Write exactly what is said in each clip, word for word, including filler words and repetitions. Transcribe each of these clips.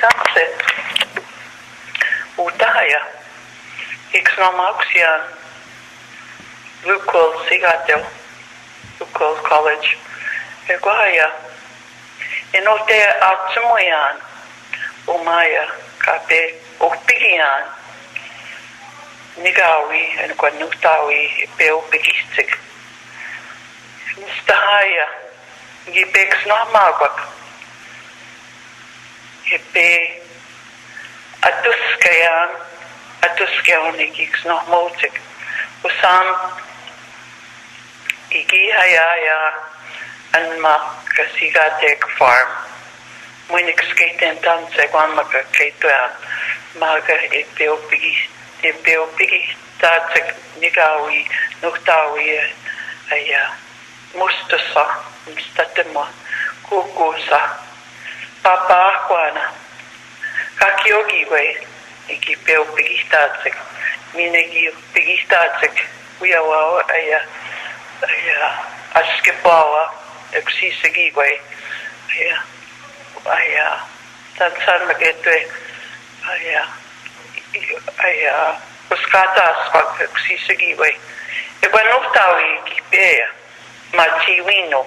Nanse. Utaya. Iksnoma uksian. Lukul sigatel. Lukul College. Ekwaya. Enote atsumoyan. Umaya. Kape. Opigian. Nigawi. Enkwa nutawi. Pe opigistik. Mistahaya. Ngi pe iksnoma kwak. Epe atuskayan, atuskayan iki iksnoma utsik. Usam iki haya ya anma kasiga tek farm. Muinik skaten tan sekwan maka kaituan. Maka epe opigi, epe opigi tatsik nigawi, nuktawi aya. Mustusa, mustatema, kukusa, papa kwana. Kakiogi we, iki pe opigi tatsik, minegi opigi tatsik, uyawa aya, aya, askepawa, eksisegi we, aya, aya, tansan magetwe, aya, aya, uskata aspak, eksisegi we, ebanuktawi kipeya. Machi wino,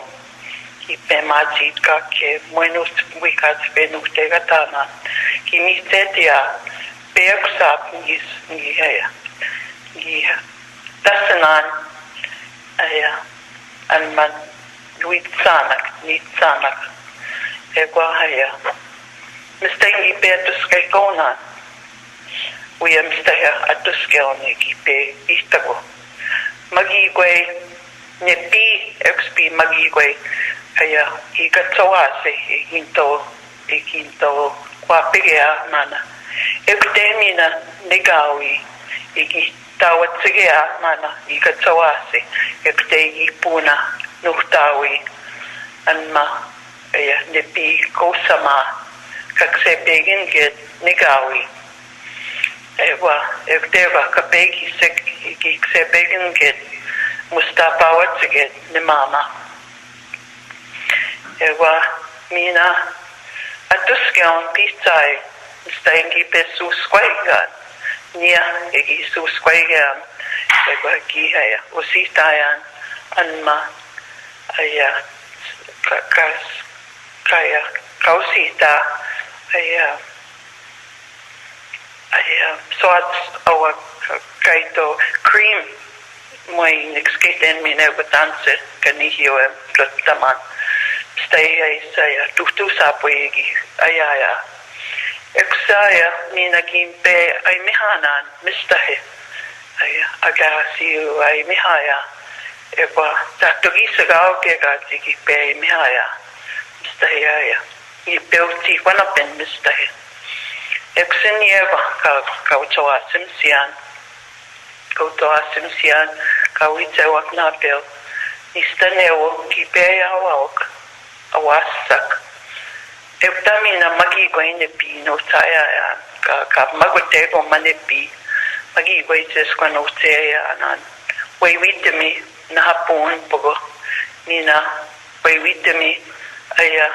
kipe machi kake, mwenu wikat penu tega tana, kimi tetia, peksap ngis, ngiheya, ngiha, tasanan, aya, anman, witsanak, nitsanak, egwa haya, mistengi petus kaikona, uya misteha atuske one kipe istako. Magi kwe, Nepi X P magi kwe, aya, ika tsawa se, ikinto, ikinto, kwa pegea mana. Ekte mina negawi, iki tawa tsigea mana, ika tsawa se, ekte ipuna, nuktawi, anma, aya, nepi kosama, kakse pegin ke negawi. Ewa, ekteva kapegi sek, iki kse pegin ke, mustapawa tsiget, ne mama. Ewa, mina, atuske on pisai, staingi pe suskwaigan, nia, egi suskwaigan, ewa, ki haya, usitayan, anma, aya, ka, kas, kaya, kausita, aya, Aya, swats awa kaito cream. Mwe next kiten mine butanse kani hiyo em taman. Stay ay saya tutu sapwegi. Aya, aya. Eksaya mina kimpe ay mihanan mistahe. Aya, aga siu ay mihaya. Ekwa tatogi sagao ke ga tiki pe ay mihaya. Mistahe aya. Ni peuti kwana pen mistahe. Eksin yeva ka, ka uchawa simsian. Ka uchawa simsian, ka uicha wakna peo. Nistane wo kipe ya waok. Awasak. Ekta mina magi gwe ne pi no taya ya. Ka, ka mago te go mane pi. Magi gwe ches kwa no te ya nan. We witemi na hapun pogo. Mina we witemi aya.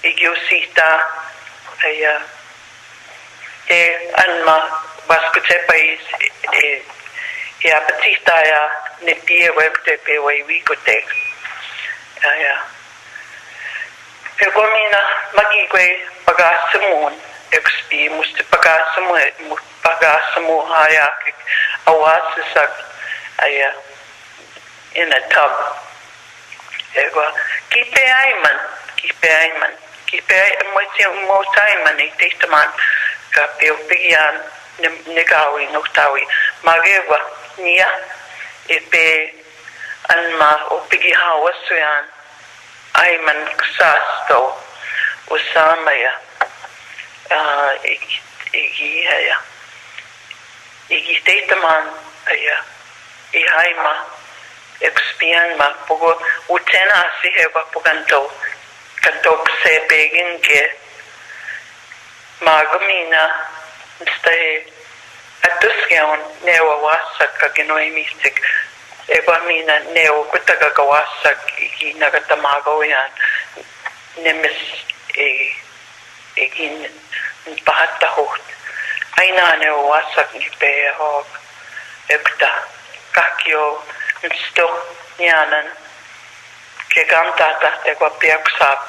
Igiosita aya. Te anma baskuche pais, e, e apatita ya ne pie web te pe wai wi kute. Aya. Pe gomina magi kwe pagasamun, X P musti pagasamu, pagasamu haya awasisak aya. In a tub. Ewa, kipe aiman, kipe aiman, kipe ai-, mweti mwoti aiman ite taman, ka pe opigian, ne, negawi, nuktawi. Magewa, nia, epe, anma, opigi hawa suyan, aiman ksasto, usamaya, ah, igi, igi haya. Igi teitaman aya, ihaima, X P N ma, pogo utena asi hewa poganto, kanto kse pegin ke, magamina, mstahe, atus ke on, newa wasak ka gino imisik, ewa mina, newa kutaka ka wasak, igi nagatamago yan, nemis, e, Egin Pahatta hot. Ainane o wasak ngipe hok. Ekta. Kakyo. Nstok. Nyanan. Kegam tata te kwa piak sap.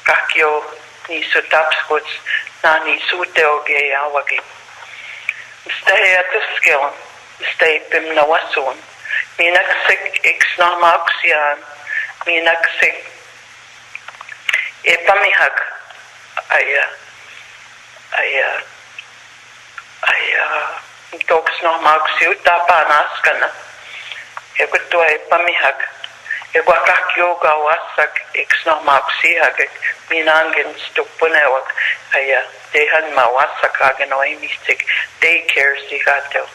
Kakyo. Ni su tap skuts. Na ni su te oge ya wagi. Msta he atus keon. Msta he pim na wasun. Minak sek iksna maksian. Minak sek. E pamihak. Aya. Aya. Aya. Toks no maksi uta pa naskana. E kutua e pamihak. E kwa kakyo ka wasak iksna maksi hak. Minangen stupune wak. Aya. Dehan ma wasak hagen o imistik. Daycare si gato.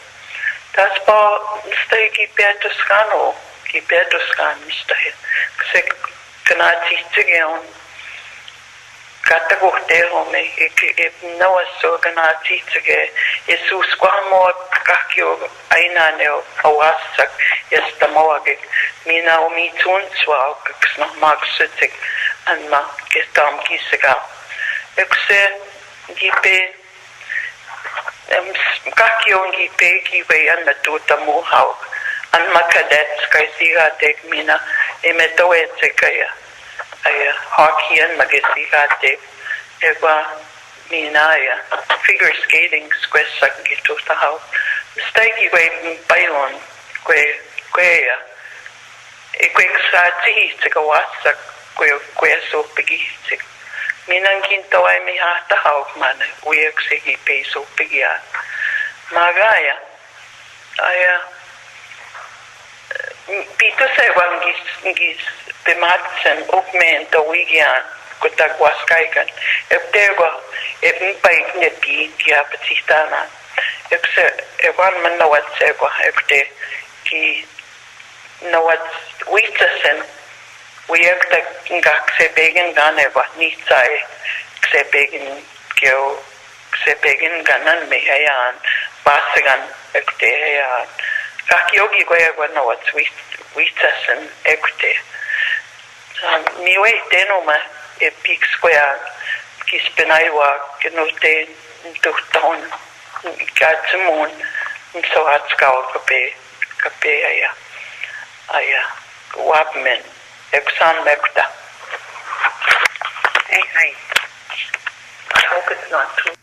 Taspa msta he ki petus kano. Ki petus kan msta he. Sek Kena chichige on. Kata kohte home, ek, ek nawa so kena chichige, Jesus kwa mo kakyo, ainane o, awasak, yes tamawa ke, mina o mi chun swa, ksna mak suchik, anma, ke tam ki sega. Ekse, gipe, Em, kakyo ngipe kiwe anna tuta mu hau. Anma cadets kai siga tek mina. Eme towe tsekaya. Aya, hockey anma ke siga tek. Egwa mina ya. Figure skating squash sak ngi tuta hau. Msta kiwe pailon. Kwe, kwe ya. Ekwe ksa chihi chika wasak kwe, kwe so pigi chik. Minang kin tawai mi ha ta hauk mana, uyak se hi pe so pigi a. Magaya, aya, pitu se wa ngis, ngis, pematsen, ukmen to wigian, kutak waskai kan. Ep te wa, ep mpai ne pi, kia patitana. Ep se, ep wan man na wat se wa, ep te, ki, Nawat witsa sen, wiyak ta nga kse pegin gane ba, nitsa e, kse pegin kyo, kse pegin ganan me hayan, basigan ekte hayan. Kakyogi goya gwa nawat wit-, witsa sen ekte. Miwe teno ma, e piks goya, kis penaiwa, keno ten, ntuhton, katsimun, nso atskao kape. Kape aya. Aya. Wapmen. Eksan mekta. Hey, hey. I hope it's not too